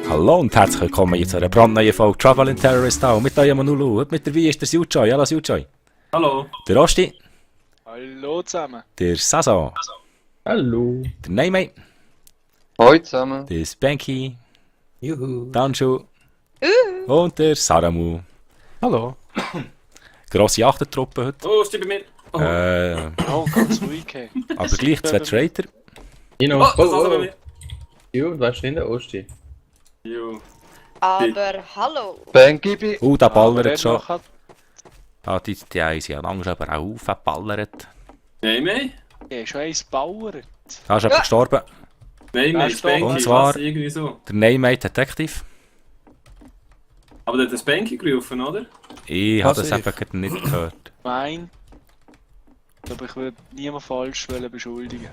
Hallo und herzlich willkommen zu einer brandneuen Folge Traveling Terrorist auch mit eurem Manulu. Mit dabei ist der Sujoy. Hallo Sujoy. Hallo. Der Rosti. Hallo zusammen. Der Saso. Hallo. Der Neymay. Hoi zusammen. Der Spanky. Juhu. Der Anschu. Und der Saramu. Hallo. Grosse Achtertruppe heute. Oh, steht bei mir. Oh, Oh, ganz ruhig. Hey. Aber gleich zwei Traitor. Genau. das ist bei mir. Jo, du warst in der Osti. Jo. Aber hallo. Bangibi. Der ballert Wer schon. noch hat- Die haben sich langsam aber auch aufgeballert. Nein, mehr. Ja, schon eins Bauer. Da ist jemand gestorben. Nein, mehr. Und Spanky, und zwar- was, irgendwie so. Der Neymay Detective. Aber der hat den Spanky gerufen, oder? Ich habe Was das ich? eben nicht gehört. Mein. Aber ich würde niemand falsch beschuldigen.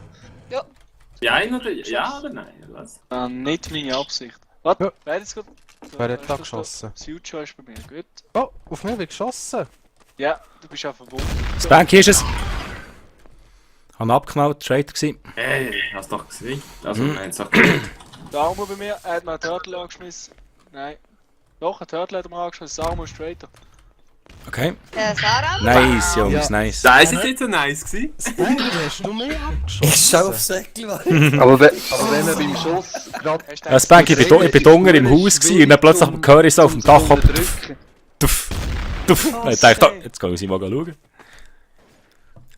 Ja, ein oder ja oder nein? Was? Nicht meine Absicht. Was? Ja. Wer hat jetzt gerade? Wer hat da geschossen? Sucho ist bei mir. Gut. Oh, auf mich wird geschossen. Ja, du bist ja verbunden. Spanky ist es. Haben abgeknallt, Traitor gewesen. Hey, hast du doch gesehen? Also, nein, sag nicht. Der Armo bei mir, er hat mir einen Turtle angeschmissen. Nein. Doch, ein Turtle hat er mir angeschmissen. Das Armo ist Traitor. Okay. Sarah? Nice, Jungs, Ja. nice. Da ist es jetzt so nice gewesen. Spanky, hast du mehr abgeschossen? Ich schau aufs Säckchen. Aber wenn man beim Schuss gerade Ja, Spanky, ich bin unten im Haus gewesen und dann plötzlich höre ich so auf dem Dach ab. Tuff, tuff. Dann dachte ich, jetzt kann ich mal schauen.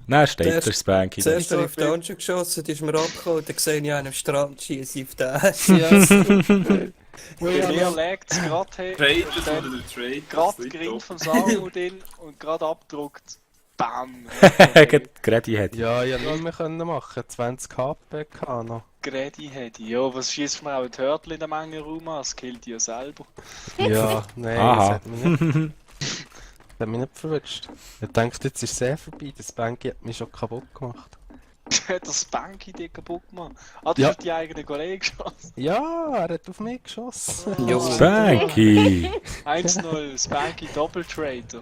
Nein, steht Der- der Spanky. da. Zuerst habe ich auf den Anschau geschossen, die ist mir abgekommen, dann sehe ich einen am Strand schießen auf den. Bei mir legt es gerade her. Traitor oder der Trade. Gerade Grind vom Sarmo drin und gerade abgedruckt. Bam! Grady hat. Ja, ich konnte nicht mehr können machen. 20 HP gehabt noch. Grady hätte ich. Ja, was schießt mir auch ein Turtle in der Menge rum an? Das killt die ja selber. Ja, nein, Aha. das hat mich nicht verwünscht. Ich dachte, jetzt ist es sehr vorbei. Das Spanky hat mich schon kaputt gemacht. Hat der Spanky dich kaputt gemacht? Ah, du Ja. hast auf die eigenen Kollegen geschossen. Ja, er hat auf mich geschossen. Jo. Spanky! 1-0, Spanky Doppeltrader.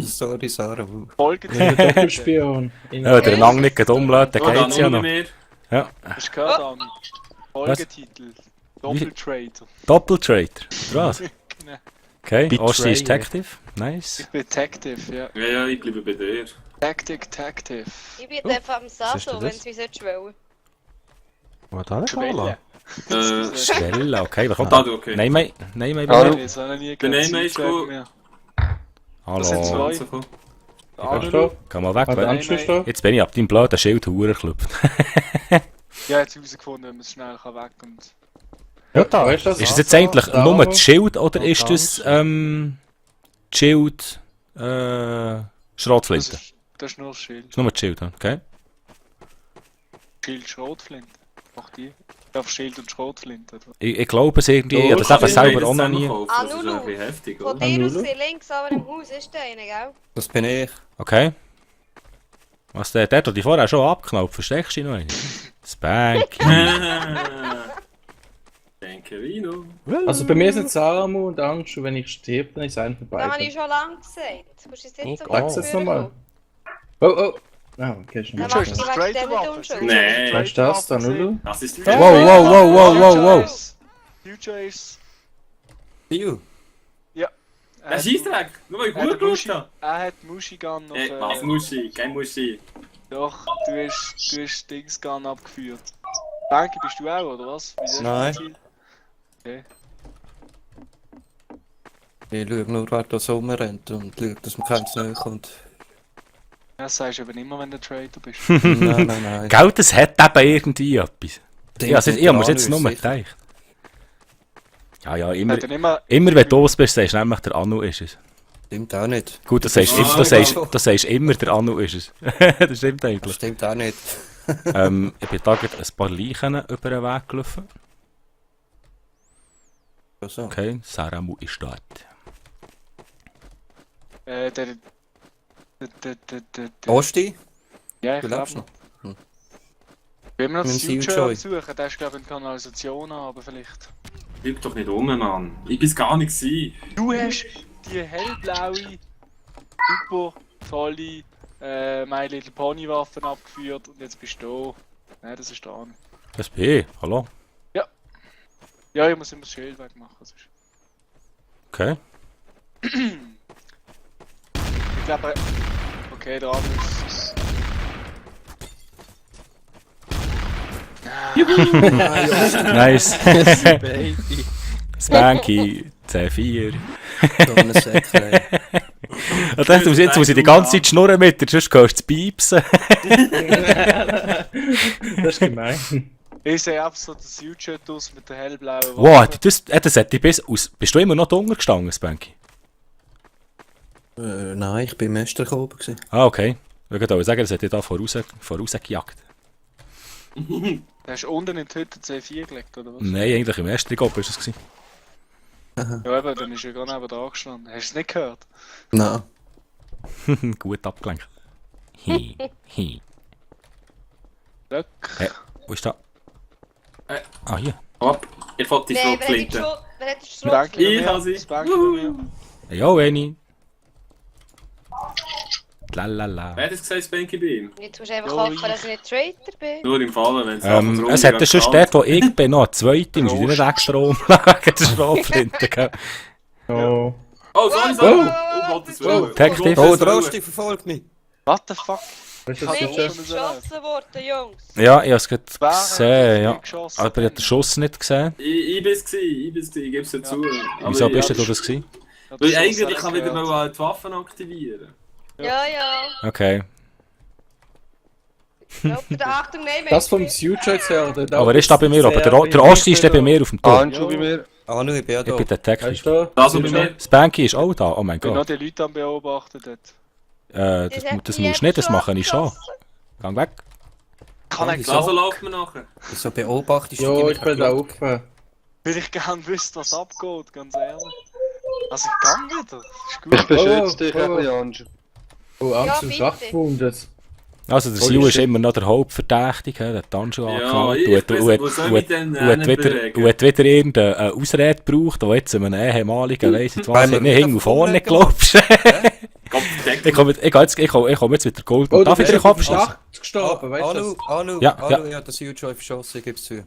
Sorry, Sarah. Folgt Doppelspion. Ja, wenn der lang nicht umlädt, dann Oh, dann geht's ja ohne noch. mehr. Ja. Hast du gehört, Ami? Folgetitel. Doppeltrader. Doppeltrader. Was? Genau. Okay, Betrayer. Osti ist Detective. Nice. Ich bin Detective, ja. Ja, ja, ich bleibe bei dir. Detective. Ich bin einfach am ist Sasso, denn wenn das? es mich wollen. Was da nicht Schwelle. Schwelle, okay. Wer kommt Ah, da? okay. Neymay bei Hallo. mir. Das habe ich nie Der gehört. Name ist Zeitwerk gut. mehr. Das sind Hallo. zwei. So. Anulu. Komm mal weg. Nein, Wer- nein. Jetzt bin ich ab deinem blöden Schild geklopft. Ja, jetzt herausgefunden, wenn man es schnell kann weg und... Ja, da ist das. Ist es jetzt eigentlich nur das Schild oder Und ist das Schild Schrotflinte? Das ist nur das Schild. Ist nur das Schild, okay. Schild Schrotflinte. Mach die. Auf Schild und Schrotflinte. Oder? Ich glaube es irgendwie, ich habe das eben selber auch noch nie. Das ist ein bisschen heftig, Von oder? dir aus gesehen links, aber im Haus ist der eine, gell? Das bin ich. Okay. Was der hat die vorher schon abgeknallt, versteckst du dich noch einen? Spanky. Dankerino. Also bei mir sind Saramu und Angst, und wenn ich sterbe, dann ist einer Das habe ich vorbei. schon lange gesagt. Du musst es jetzt so Sag's jetzt nochmal. Oh, oh. Ah, okay, schon Dann mal. machst du dich wegen dem nicht unschuldig. Nein. Weißt du das, Danulu? Das ist Wow, wow. Future ist... Ju. Ein Scheissdreck. Nur weil ich gut geschaut habe. Er hat Mushigan noch... Was Muschi? Kein Muschi. Doch, du hast Dingsgun abgeführt. Danke, bist du auch, oder was? Wieso hast du Nein. das Ziel? Okay. Ich schaue nur, wer da so rumrennt und schaue, dass man keins näher kommt. Ja, das sagst du aber immer, wenn du Trader bist. Nein. Gell, das hat eben irgendwie etwas. Ich habe mir jetzt nur sicher. gedacht. Ja, immer, Hat er immer... immer wenn du los bist, sagst du nämlich, der Anu ist es. Stimmt auch nicht. Gut, das sagst du sagst immer, der Anu ist es. Das stimmt Das eigentlich. stimmt auch nicht. Ich bin da gerade ein paar Leichen über den Weg gelaufen. Also. Okay, Saramu ist dort. Der... Osti? Ja, ich Du glaube lebst noch. noch. Wenn wir noch das Mit dem Future Sealjoy. suchen, der ist glaube ich in Kanalisation an, aber vielleicht... Bleib doch nicht rum, Mann. Ich bin's gar nicht gewesen. Du hast die hellblaue super tolle My Little Pony Waffen abgeführt und jetzt bist du da. Nein, das ist da nicht. Das bin ich, hallo? Ja, ich muss immer das Schild wegmachen. Sonst. Okay. Ich glaube, okay, der andere ist... Nice. Baby. Spanky, C4. So ein Säckchen. Ich dachte, jetzt muss ich die ganze Zeit schnurren mit dir, sonst gehst du zu piepsen. Das ist gemein. Ich sehe einfach so das U-Shirt aus mit der hellblauen Wow, das hätte ich bis aus... Bist du immer noch drunter gestanden, Spanky? Nein, ich bin im Mester oben gewesen. Ah, okay. Ich würde sagen, das hätte ich da vorausgejagt. Hast du unten in die Hütte C4 gelegt, oder was? Nein, eigentlich im ersten Gob war das gewesen. Ja, eben, dann ist er gerade neben da gestanden. Hast du es nicht gehört? Nein. Gut abgelenkt. Hi. Glück. Hey, wo ist da? Ah, hier. Ab. Ich wollte die Nein, Schrotflinte. wer hat die Spanky Schrotflinte? Ich bei habe sie. mir. Spanky bei mir. Ja, Eni. Lalala. Wer hat das gesagt, Spanky bei ihm? Jetzt musst du einfach Ja, hoffen, ich. dass ich nicht Traitor bin. Nur im Fall, wenn Es hat ja sonst dort, wo ich bin, noch eine zweite. Muss ich nicht extra umlegen, das Schlaflinte, gell? Oh. Oh, sorry. Oh, Gottes Willen. Detective. Oh, der Rosti verfolgt mich. What the fuck? Weißt du, Hat das Bin ist er ich schon... geschossen worden, Jungs? Ja, ich habe es gerade Wer gesehen, ja. hat geschossen? Aber ich habe den Schuss nicht gesehen. Ich bin's gsi, ich gebe es dir zu. Aber Wieso bist ja, du das gewesen? Ja, Weil das eigentlich Schuss kann ich wieder gehört. mal die Waffen aktivieren. Ja. Okay. Achtung, nein, Das vom Suit her, der Aber er ist da bei mir oben. Der Osti ist da bei mir auf dem Turm. Handschuh bei mir. Ah, nu, ich bin ja Ich da. bin Detective. Weißt du? Das und bei mir. Spanky ist auch da. Oh mein Ich bin noch Gott. die Leute am beobachten dort. Das musst du nicht, das mache ich schon. Gang weg. Kann ich Wieso? Also läuft man nachher. Wieso beobachtest du Ja, die ich bin da oben. Weil ich gerne wüsste, was abgeht, ganz ehrlich. Also ich kann wieder. Ist gut. Ich beschütze dich Oh, oh. ein bisschen, Handschuh. Oh, Angst Ja, im bitte. Schach gefunden. Also der Holy Siu ist shit. immer noch der Hauptverdächtige, der hat die Handschuhe Ja, angefangen ich und weiß nicht, wo soll ich denn hat wieder irgendeine Ausrede gebraucht, die jetzt einem ehemaligen weiss nicht was, wir nicht hin und vorne glaubst. Ich komme jetzt mit der Gold Oh, und du darf ich bist den auf Kopf dem schießen? Schach gestorben, weißt du das? Anu, Ja, ich habe das U-Joy verschossen, ich gebe es zu.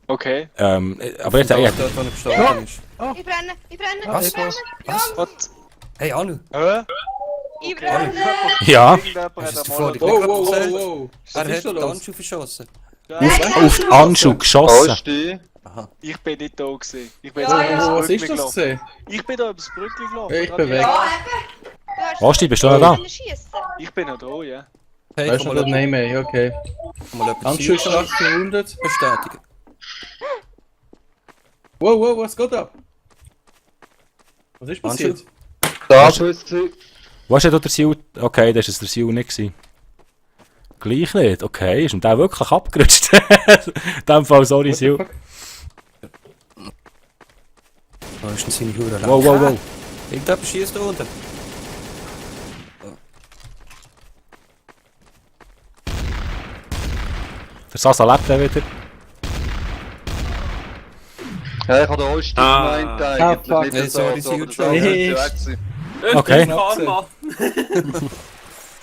Okay. Aber jetzt, Dort, wo er gestorben ist. Ich brenne, Was? ich brenne. Was? What? Hey, Anu. Hä? Ich brenne. ja, Irgendjemand Was hat ist einmal der Oh, Vordergrund? wow, wow, wow. Er Was ist hat da den los? Handschuh verschossen. auf die Handschuhe geschossen. Osti. Aha. Ich bin nicht da gewesen. Ich bin Ja, jetzt ja. übers Oh, was Brückli ist das gelaufen. gesehen? Ich bin da übers Brückli gelaufen. Ich bin weg. Ja, eben. Du hast Osti, bist du noch da? schiessen. Ich bin noch da, ja. Hey, Weißt du, komm das mal, nicht mehr? Okay. komm mal etwas Handschuh U-Joy stark verwundet. bestätigen. Wow, wow, was geht ab? Was ist Handschuh? passiert? Da bist du. Was ist denn der Siu? Okay, das war der Siu nicht gewesen. Gleich nicht? Okay, ist ihm der wirklich abgerutscht? In dem Fall, sorry, What the Siu. fuck? Da ist seine Hure. Wow, wow, wow. Irgendjemand schießt da unten. Der Sasa lebt ja wieder. Ja, ich habe den Osti Ah. gemeint eigentlich. fuck. Nicht Hey, das sorry, Auto, aber das Siu-Joy. Auto Nee. hätte weg sein. Okay. Karma.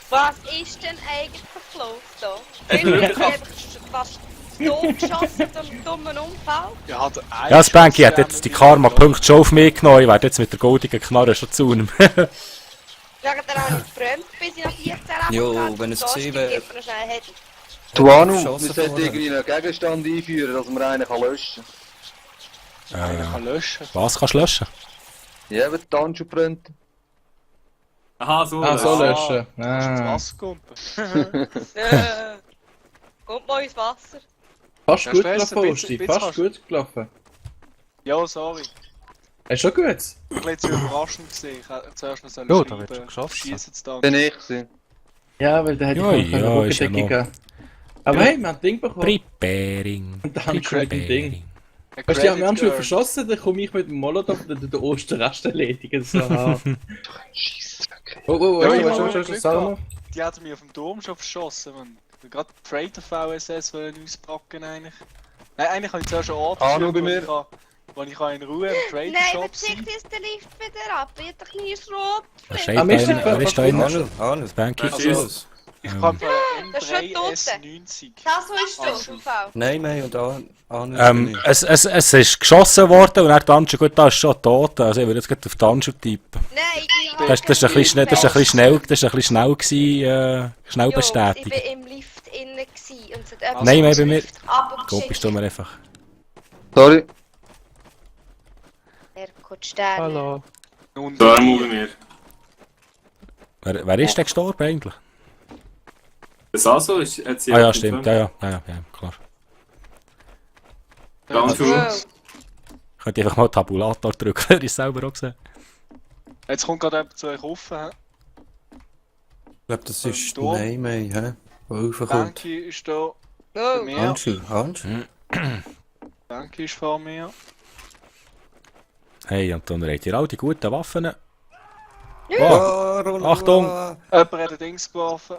Was ist denn eigentlich verflogen da? Ich habe einfach fast doof geschossen und dummen Unfall. Ja, hat Ja, Spanky hat jetzt die Karma-Punkte schon auf mich genommen. Ich werde jetzt mit der goldigen Knarre schon zu ihm. Wegen der habe ich gefreut, bis ich nach 14 Leben Jo, hatte. wenn es So gesehen wäre. gibt man schnell hätte. Du Anu, wir Verschossen sollten vorher. irgendwie einen Gegenstand einführen, dass man einen löschen Einer kann löschen. Was kannst du löschen? kann. Ja, wenn die Handschuhe brennt. Aha, so. Ah, so Ah. löschen. Kannst du ins Ah. Wasser kumpen? Kommt mal ins Wasser. Fast Ja, gut Stress, gelaufen, ein Osti. bisschen Fast fast. gut gelaufen. Ja, sorry. Hast du schon gut? Ich bin jetzt überraschend gesehen. Ich hätte zuerst noch Ja, schreiben da wird schon geschossen. Schiessen zu Bin ich gewesen. Ja, weil der hat Ja, ja, ist ja noch. gegeben. Aber hey, wir haben ein Ding bekommen. Preparing. Und der Handschuh mit dem Ding. Ein Weißt du, die haben Credit Handschuhe Girl. verschossen, dann komme ich mit dem Molotow und dann den Osterrest erledigen. So, ah. Scheissdreck. Oh, oh, oh, Ja, oh, ich oh, hab oh, schon oh, Glück sag gehabt. mal. Die hat mich auf dem Turm schon verschossen, man. Gerade die Freighter VSS wollen auspacken eigentlich. Nein, eigentlich habe ich zuerst schon Ort Anu bei mir. Ich habe wo ich in Ruhe im Trading Nein, Shop verzicht sein. jetzt den Lift wieder ab. Ich hab doch nie das Rot. Wer steht Ah, da Mist, innen? Wer ist da innen? Anu. Spanky? Also, Ich kann für Das ist schon M3 tot. S90. Das so ist du im Fall. Nein, Mei und Anu. Es ist geschossen worden und dann Dungeon, gut, da ist schon tot. Also ich würde jetzt gerade auf Dungeon tippen. Nein, ich Das ist ein bisschen schnell gewesen, schnell Ich bestätigt. war im Lift innen und es hat jemand Nein, das bei mir. Lift abgeschickt. Gut, bist du mir einfach. Sorry. Er kommt sterben. Hallo. Und da ermuten wir. Wer ist denn gestorben eigentlich? Das also ist, hat sie Ah ja, ja stimmt. Ja, klar. Ganz Wow. schön. Ich könnte einfach mal Tabulator drücken, hätte ich es selber auch gesehen. Jetzt kommt gerade jemand zu euch rauf. hä? Ich glaube, das ist Da. Nein, Mei, hä? Der raufkommt. Banky ist da bei Oh. mir. Handschuh. Banky ist vor mir. Hey, und dann habt ihr all die guten Waffen. Oh, Oh, Achtung! Jemand hat ein Dings geworfen.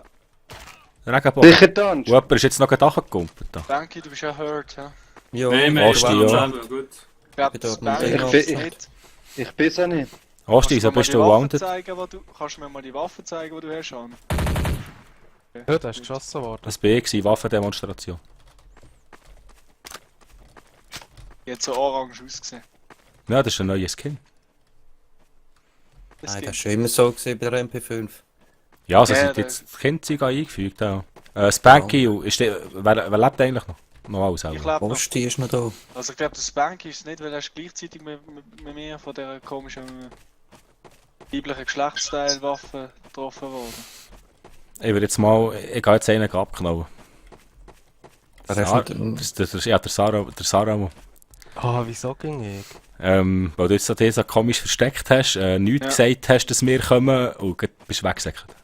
Regenbogen. Sicher Und Dungeon. jemand ist jetzt noch gerade gekumpelt. Da. Banky, du bist ja hurt. hä? Ja, Nein, wir Osti, ja. selber, gut. Ich glaube, bin das dort mit Banky dem macht's Ich- nicht. Ich bin's auch nicht. Osti, so bist du wounded. Kannst du mir mal die Waffe zeigen, die du hast, An? Ja, da ist geschossen worden. Das war Waffendemonstration. Die hat so orange ausgesehen. Ja, das ist ein neuer Skin. Das Nein, geht. das war schon immer so gewesen bei der MP5. Ja, also Ja, sind der- jetzt die Kindzeuge eingefügt. Ja. Spanky, ist wer lebt eigentlich noch? Noch alles Ich selber. glaube noch. Osti ist noch da. Also ich glaube, das Banky ist es nicht, weil er ist gleichzeitig mit mir von dieser komischen weiblichen Geschlechtsteilwaffe getroffen worden. Ich würde jetzt mal, ich gehe jetzt einen abknallen. Wer ist Sarah, noch da? ja, der Sarah. Ah, wieso ging ich? Weil du jetzt so so komisch versteckt hast, nichts gesagt hast, dass wir kommen und gleich bist weggesäckert.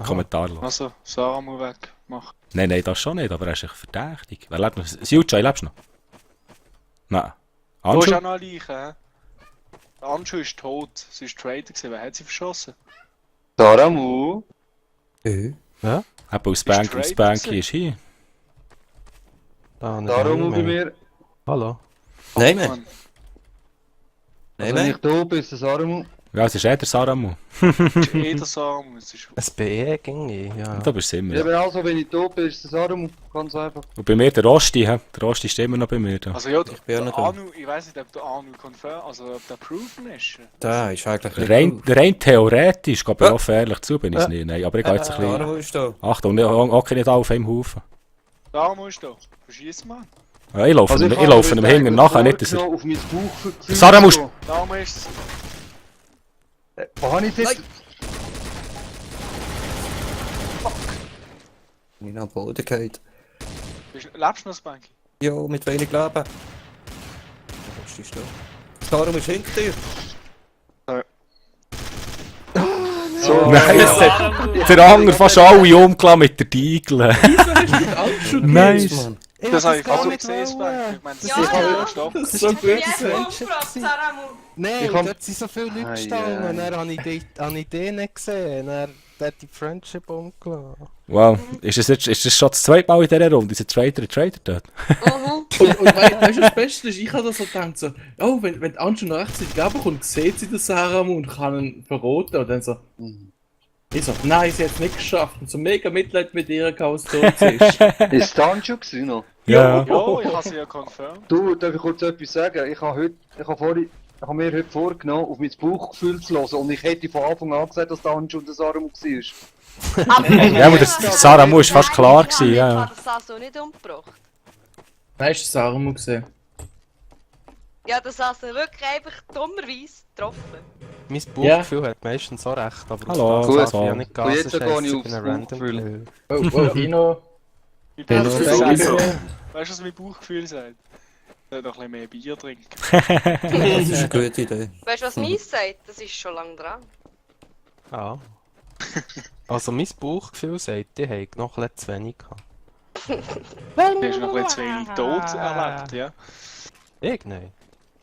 Kommentarlos. Also, Sarah muss weg. Mach. Nein, das schon nicht, aber er ist echt verdächtig. Wer lebt noch? Siucha, lebst du noch? Nein. Da ist Anschu? auch noch eine Leiche, hä? Anschu ist tot. Sie ist Trader gewesen. Wer hat sie verschossen? Saramu. Eben aus Spanky ist hier. Da nicht Saramu mehr. bei mir. Hallo. Nein, Mei. Mann, Nein, Wenn Mei. ich da bin, ist es Saramu. Ja, es ist der Saramu. das ist eh der Sarah. Es ist Ein BE ging ich, ja. Da bist du immer. Eben also, wenn ich da bin, ist es Saramu. Ganz einfach. Und bei mir der Rosti, hä? Der Rosti ist immer noch bei mir. Da. Also ja, bin auch der nicht da. Anu, ich weiß nicht, ob der Anu confirm, also ob der proven ist. Da ist eigentlich nicht Rein theoretisch, glaube ich offen ehrlich zu, bin ich es nicht. Nein, aber ich gehe jetzt ein da. bisschen. Anu ist da. Achtung, ich hocke nicht auf einem Haufen. Der Anu ist da. Verschieß mal. Ja, ich laufe Also ich laufe ihm hinten nachher nicht, dass er... auf mein Bauchgefühl. Sarah muss- Der Anu ist es. Wo habe ich jetzt? Ich bin am Boden gefallen. Lebst du noch, Spanky? Ja, mit wenig Leben. Der Osti ist da. Darum ist hinter dir. So, Nein, der Anger fast alle umgelassen mit der Diegel. Nice. Mann. Das habe ich gar gar nicht nicht gesehen, Spanky. Ich meine, das Ja, ist ja. ja gestoppt. Das ist so gut. Jetzt umgefragt, Sarah Mu. Nein, Ich hab- dort sind so viele Leute Ei, gestanden, ei. dann habe ich die nicht gesehen, dann hat die Friendship umgelassen. Wow, ist das schon das zweite Mal in dieser Runde? Dieser zweite Trader dort? Und weißt du, das Beste ist, ich habe da so gedacht, so, oh, wenn Anju noch rechtzeitig abkommt, sieht sie den Saramu und kann ihn verroten. Und dann so, ich so, nein, sie hat es nicht geschafft. Und so mega Mitleid mit ihr, als sie tot ist. ist Dungeon gewesen noch? Ja. Ja, ich habe sie ja confirmed. Du, darf ich kurz etwas sagen? Ich habe mir heute vorgenommen, auf mein Bauchgefühl zu hören und ich hätte von Anfang an gesagt, dass Dungeon der Saramu war. Ja, aber der Sarah muss fast klar gewesen, Ich ja. habe das also nicht umgebracht. Nein, ist Saramu gesehen. Ja, das also wirklich einfach dummerweise getroffen. Mein Bauchgefühl hat meistens auch recht, aber Hallo, auf gut. das darf ich ja nicht Und jetzt gasen, gehe ich scheisse, aufs bin ein Random Bauchgefühl. Kill. Oh, Dino. Ich bin Dino, weißt Dino. du, was mein Bauchgefühl sagt? Ich soll noch ein bisschen mehr Bier trinken. Das ist eine gute Idee. Weißt du, was meins sagt? Das ist schon lange dran. Ja. Also mein Bauchgefühl sagt, die haben noch ein bisschen zu wenig gehabt. Du hast noch ein bisschen zu wenig Tod erlebt, ja? Ich? Nein.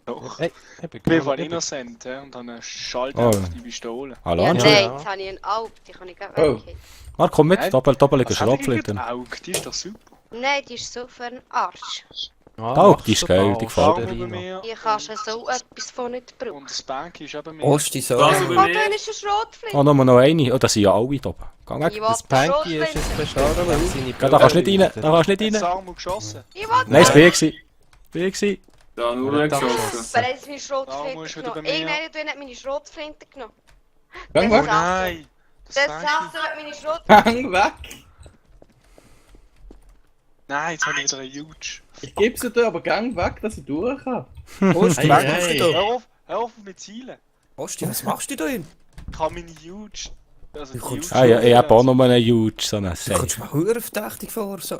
Doch. Hey, ich bin Ich bin von ich bin- Innocent, ja, und habe einen Schalter Oh. auf die Pistole. Hallo, Ja, Anjo. nein, Ja. jetzt habe ich einen Alp, die kann ich gar Oh. weghitten. Marc, komm mit, Nein. doppel liegen Was hat die Schrotflinten. gegen die Augen? Die ist doch super. Nein, die ist so für einen Arsch. Die ist geil, die gefällt Darum mir. über mir. Ich kann schon so etwas von nicht brauchen. Und das Banky ist eben mir. Osti so. Also Oh, bei da mir. ist ein Schrotflinte. Oh, nur noch eine. Oh, das sind ja alle da oben. Geh weg. Ich Das will Panky ist Schrotflinte. jetzt bestimmt seine Da kannst du nicht rein. Da kannst du nicht Jetzt rein. Samu geschossen. Ich will Nein, es war ich. War ich. Da nur geschossen. Aber er hat meine Da Schrotflinte musst du wieder genommen. bei mir. Irgendeiner hat meine Schrotflinte genommen. Gang Oh weg! nein! Das Der Banky. Sasser hat meine Schrotflinte. Gang weg! Nein, jetzt habe ich wieder einen Huge. Ich geb's dir, aber gang weg, dass ich durch kann. Osti, was machst du da? Hör auf mit Zielen. Osti, was machst du da hin? Ich habe meine Huge. Also die kommst- Huge. Ah ja, ich habe auch noch einen Huge, so einen Du Safe. kommst mir höher verdächtig vor, so,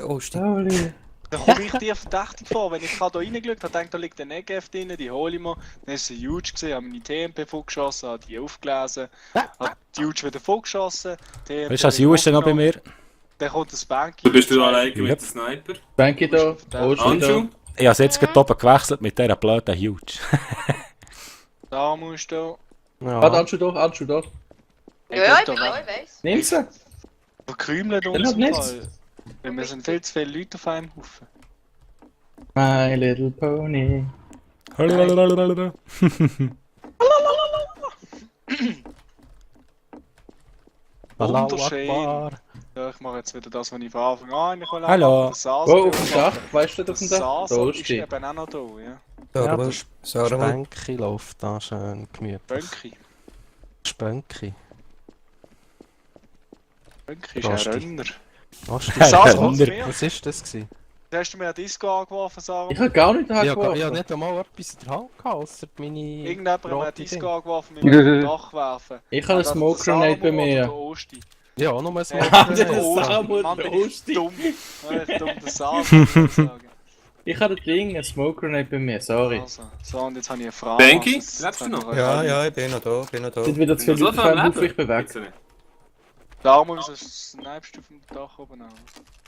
Osti. Holy. Da komme ich dir verdächtig vor, wenn ich gerade da reingeschaut habe, denke, da liegt ein Negev drin, die hole ich mir. Dann ist es ein Huge gesehen, habe meine TMP vorgeschossen, habe die aufgelesen, habe die Huge wieder vorgeschossen. TMP Weißt du, das Huge ist dann noch bei mir? Dann kommt das Banky. Du bist du alleine Yep. mit dem Sniper. Banky da, Osti da. Anschu? Ich habe jetzt gerade oben gewechselt mit dieser blöden Huge. Da musst du. Warte, Anschu da, Anschu da. Ja, ich bin da, ich weiss. Nimm sie! Verkrümelt uns Dann im nichts. Fall. Weil wir sind viel zu viele Leute auf einem Haufen. My little pony. Wunderschön. Akbar. Ja, ich mache jetzt wieder das, was ich von Anfang an eigentlich wollte. Hallo. machen. Der Sasa, Wo, auf dem Dach? Weißt du das auf dem Der Dach? Da Sasa ist Osti. eben auch noch da, ja. Sarah, Ja, mal. das Sarah, mal. Spänki läuft da schön gemütlich. Bönki. Spänki. Bönki ist ein Rosti. Renner. Osti. Sasa, Renner. was mir? Was ist das gewesen? Hast du mir eine Disco angeworfen, Sarah? Ich hab gar nicht Ich habe angeworfen. nicht einmal etwas in der Hand gehabt, ausser meine... Irgendjemand hat mir eine rote Disco Ding. angeworfen, mit dem Dach werfen. Ich habe eine Hat das Smoke der Grenade bei Samu oder der mir. Osti? Ja, auch nur ein Smoke Ja, der der Samu Osti. und Mann, der bin ich Osti. dumm. Ja, ich dumm, der Sasa, muss ich sagen. Ich habe das Ding, eine Smoke Grenade bei mir, sorry. Also, so, und jetzt habe ich eine Frage. Banky, Jetzt lebst du habe noch? ich Ja, eine- ja, ich bin noch da, bin noch da. Sind wieder zu viele So Leute auf viel einem Haufen, ich Leben? bewege. Gibt's nicht. Darum wieso snipest du vom Dach oben an?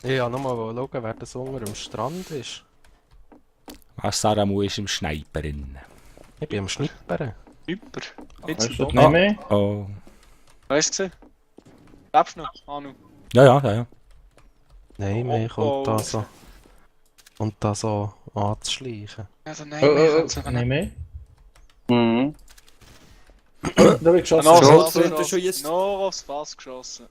Ich wollte nur mal schauen, wer das unter dem Strand ist. Was Sarah Mu ist im Sniper drin. Ich bin am Schnippern. Hyper. Weißt du Jetzt das noch. nicht mehr? Oh. Weißt du gesehen? Lebst du noch, Anu? Ja. Nein, mir kommt da so... Und da so anzuschleichen. Also Oh, nein, oh, wir oh, können es nicht mehr? Mhm. Da habe ich geschossen. Noch Schrot aufs könnte Fass schon jetzt- Noch aufs Fass geschossen.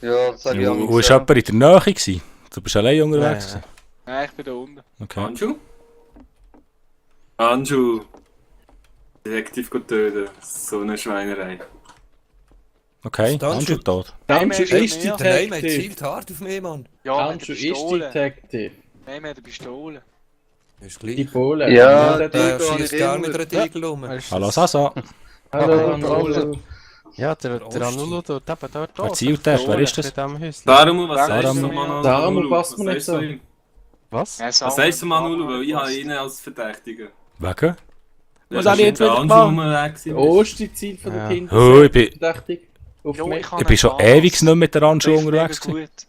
Ja, das habe ich auch Wo war jemand in der Nähe? Gewesen? Du bist allein unterwegs? Nein. Nein, ich bin da unten. Okay. Anschu? Anschu! Detektiv töten. So eine Schweinerei. Okay, Dann Anschu schon. tot. Anschu Nein, ist mehr. Der Name hat Detective. zielt hart auf mich, Mann. Ja, mit der Anschu ist Pistole. Detective. Nein, mit der Pistole. Ist Die gleich. Pole. Ja, der Der Diego schießt habe ich gar immer. mit einer Tiegel um. Hallo Sasa. Hallo, Hallo. Anulu. Ja, der Anulo tut eben dort Wer auch. zielt der? Wer ist Bei das? diesem Häuschen. Darum, was Darum- sagst du, Manolo? Darum passt mir Was nicht sagst du so. ihm? Was? Ja, Was sagst du, Manolo? Weil ich habe ihn als Verdächtigen. Wegen? Was Ja, habe ich jetzt der wieder Anschu gemacht? rumweg Der gewesen. Osti-Ziel von Ja. den Kindern. Oh, ich bin- Verdächtig. Auf Jo, mich. Ich bin schon ewig nicht mehr mit der Anschu Trifft mega unterwegs gewesen. gut.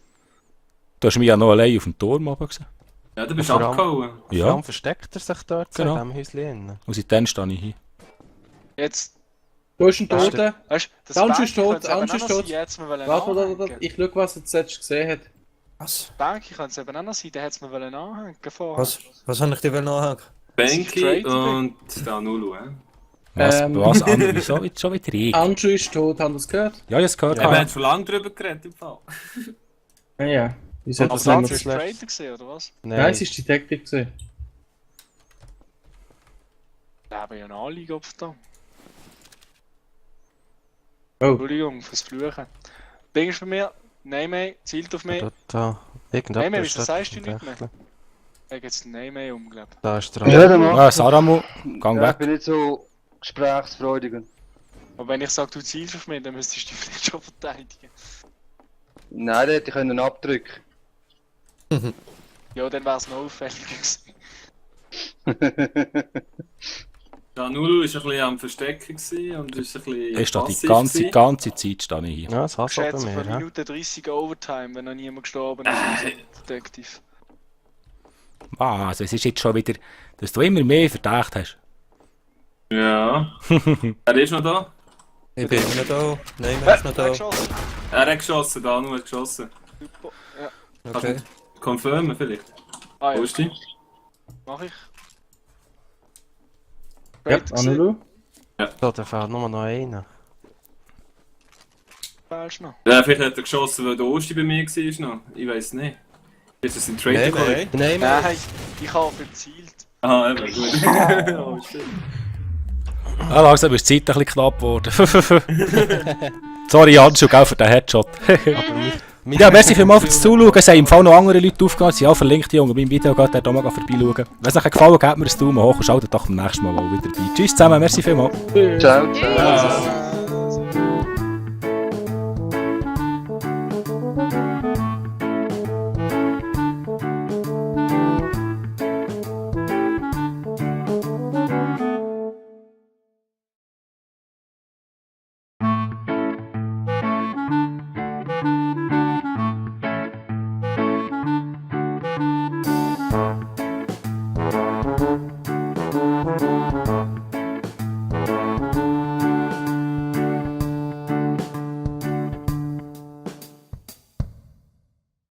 Du hast mich ja noch allein auf dem Turm oben gesehen. Ja, du bist Vor allem- abgehauen. Vor Ja, allem versteckt er sich dort so Genau. in diesem Häuschen innen. und seitdem stehe ich hier. Jetzt, Da ist ein Ja, Toter. weißt du, das Anju Banky ist tot, könnte es eben Anju auch ist noch tot. sein, jetzt mal wollen Warte, anhängen. ich schau, was er zuletzt gesehen hat. Was? Banky könnte es eben auch noch sein, der hätte es mir wollen anhängen vorher. Was habe ich dir nachhängen? Banky Straight und der Anulu, Was? Ähm. Was? Anu, wieso jetzt schon wieder ich? Anju ist tot, haben das gehört? Ja, ich habe es gehört. Ja, wir haben schon lange drüber geredet im Fall. Ja, ja. Wieso hat Aber das das nicht ist mehr Traitor gesehen, oder was? Nein, es ist Detective gesehen. Da haben wir ja eine Anliege da. Oh. Entschuldigung fürs Fluchen. Ding ist bei mir, Name zielt auf mich. Da. Nein, Irgendjemand wieso ist dort sagst du nichts verdächtig. mehr? Da geht es Name um, glaub Da ist der Ja, dann mach. Ah, Saramu, gang Ja, ich weg. bin nicht so gesprächsfreudig. ich. Aber wenn ich sage, du zielst auf mich, dann müsstest du dich vielleicht schon verteidigen. Nein, der hätte ich können abdrücken. Ja, dann wäre es noch auffälliger gewesen. Der Anulu war ein bisschen am Verstecken gewesen und ist ein bisschen Ich stehe die passiv ganze gewesen. Zeit stehe ich hier. Ja, das Ich hast du bei schätze mir, von ja. Minute 30 Overtime, wenn noch niemand gestorben ist, als Detective. Was? Es ist jetzt schon wieder, dass du immer mehr Verdacht hast. Ja. Er ist noch da. Ich bin immer noch da. Nein, er ist noch da. Geschossen. Er hat geschossen, der Anu hat geschossen. Super. Ja. Okay. Confirmen vielleicht. Ah ja. Wo ist die? Mach ich. Ja, Weiter gesehen. Anulu. So, da fehlt nur noch einer. Fehlst noch. Ja, vielleicht hat er geschossen, weil der Osti bei mir war noch. Ich weiß nicht. Ist das ein Traitor? Nein, nein. Nein, Ich habe verzielt. Aha, eben, gut. Oh, shit. Ah, langsam ist die Zeit ein bisschen knapp geworden. Sorry, Handschuh, gell, für den Headshot. Ja, merci vielmals fürs Zuschauen. Es haben im Fall noch andere Leute aufgehört. Sie haben auch verlinkt, die unter meinem Video. Geht da mal vorbeischauen. Wenn es euch gefallen hat, gebt mir einen Daumen hoch und schaut doch beim nächsten Mal wieder dabei. Tschüss zusammen, merci vielmals. Ciao, ciao. Ja.